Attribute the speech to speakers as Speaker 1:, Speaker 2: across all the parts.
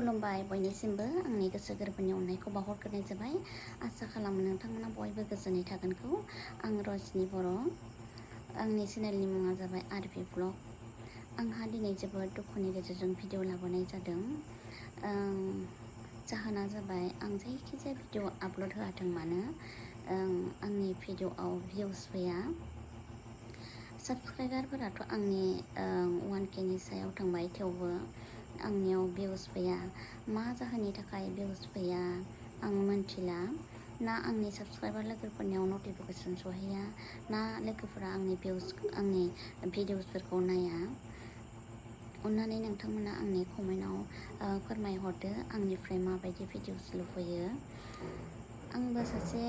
Speaker 1: खुलुमबाय बयनिसिमबो आंनि गोसो गोरबोनि अननायखौ बावहरग्रोनाय जाबाय। आसा खालामो नोंथांमोना बयबो गोजोनै थागोनखौ। आं रजनि बर'। आंनि चेनेलनि मुङा जाबाय आरबि ब्लग। आंहा दिनै जोबोद दुखुनि गेजेरजों भिडिअ लाबोनाय जादों। जाहोना जाबाय आं जायखिजाया भिडिअ आपल'ड होआथों मानो आंनि भिडिअआव भिउस फैया। साबसक्राइबारफोराथ' आंनि 1K नि सायाव थांबाय, थेवबो आंनियाव भिउस फैया। मा जाहोननि थाखाय भिउस फैया आं मोनथिला। ना आंनि साबसक्राइबार लोगोफोरनियाव नटिफिकेसन सहैया, ना लोगोफोरा आंनि भिडिअसफोरखौ नाया। अननानै नोंथांमोना आंनि कमेन्टआव फोरमायहरदो आंनिफ्राय माबायदि भिडिअस लुबैयो। आंबो सासे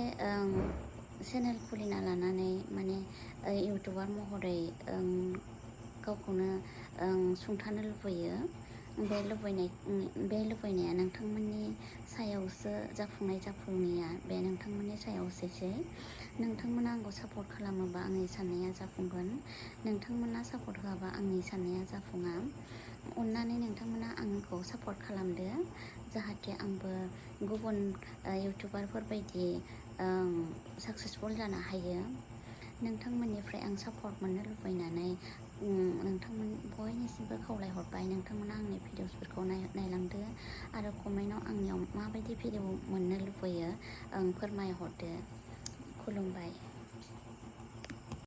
Speaker 1: चेनेल खुलिना लानानै माने इउटुबार महरै गावखौनो सुंथानो लुबैयो। बे लुबैनाया नोंथांमोननि सायावसो जाफुंनाय जाफुङैया बे नोंथांमोननि सायावसै। नोंथांमोना आंखौ सापर्ट खालामोबा आंनि साननाया जाफुंगोन। नोंथांमोना सापर्ट होआबा आंनि साननाया जाफुङा। अननानै नोंथांमोना आंखौ सापर्ट खालामदो, जाहाथे आंबो गुबुन इउटुबारफोर बायदि साक्सेसफुल जानो हायो। नोंथांमोननिफ्राय आं सापर्ट मोननो लुबैनानै नोंथांमोन बयनिसिमबो खावलायहरबाय। नोंथांमोना आंनि भिडिअसफोरखौ नायलांदो आरो कमेन्टआव आंनियाव माबायदि भिडिअ मोननो लुबैयो फोरमायहरदो। खुलुमबाय।